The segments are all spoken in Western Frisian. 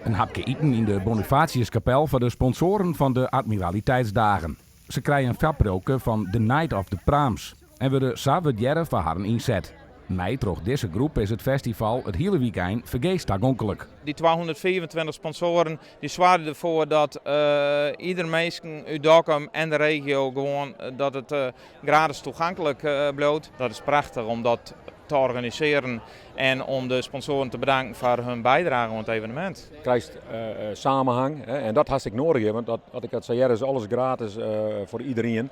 In hapke iten yn de Bonifatiuskapel foar de sponsoaren fan de Admiraliteitsdagen. Se krije in foarpriuwke fan The Night of the Praams en wurde sa wurdearre foar harren ynset. Mei troch dizze groep is it festival it hiele wykein fergees tagonklik. Dy 225 sponsoaren dy soargje derfoar dat ieder minsken út Dokkum en de regio gewoan dat it gratis toeganklik bliuwt. Dat is prachtich om dat te organisearjen en om de sponsoaren te bedanken foar hun bydrage oan it evenemint. Krijst samenhang hè, en dat hast ek noadich, want dat, as ik dat sa hear is alles gratis foar iederien.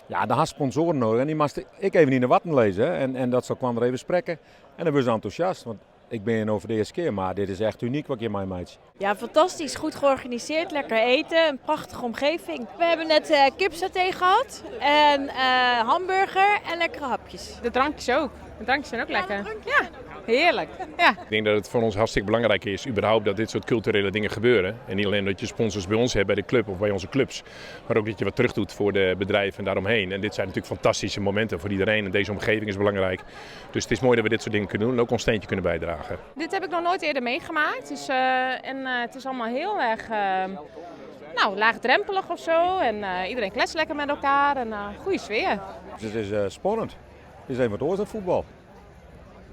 Ja, dan hast sponsoaren noadich en dy moatst ek even yn de watten lizze hè. En dat sil kwam der even sprekke en dan wurde se entûsjast, want ik bin hjir no foar de earste kear, mar dit is echt unyk wat ik hjir meimeitsje. Ja, fantastisch. Goed georganiseerd, lekker eten, een prachtige omgeving. We hebben net uh, kipsaté gehad en uh, hamburger en lekkere hapjes. De drankjes ook. De drankjes zijn ook lekker. Ja, heerlijk. Ja. Ik denk dat het voor ons hartstikke belangrijk is überhaupt dat dit soort culturele dingen gebeuren. En niet alleen dat je sponsors bij ons hebt, bij de club of bij onze clubs. Maar ook dat je wat terug doet voor de bedrijven daaromheen. En dit zijn natuurlijk fantastische momenten voor iedereen. En deze omgeving is belangrijk. Dus het is mooi dat we dit soort dingen kunnen doen en ook ons steentje kunnen bijdragen. Dit heb ik nog nooit eerder meegemaakt. Dus, uh, en uh, het is allemaal heel erg uh, nou, laagdrempelig of zo. En iedereen kletst lekker met elkaar en goede sfeer. Dus het is spannend. Het is even wat oars dan voetbal.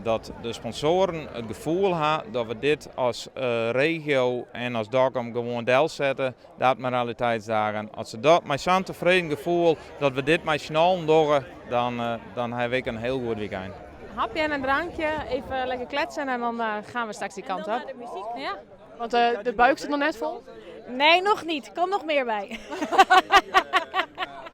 Dat de sponsoaren it gefoel ha dat we dit as regio en as Dokkum gewoan delsette, de Admiraliteitsdagen. As se dat mei sa'n tefreden gefoel dat we dit mei syn allen dogge, dan, dan ha ik in hiel goed wykein. Hapje en in drankje, even lekker kletsen en dan gaan we straks die kant op. De muziek. Ja. Want de buik zit nog net vol? Nee, nog niet. Komt nog meer bij.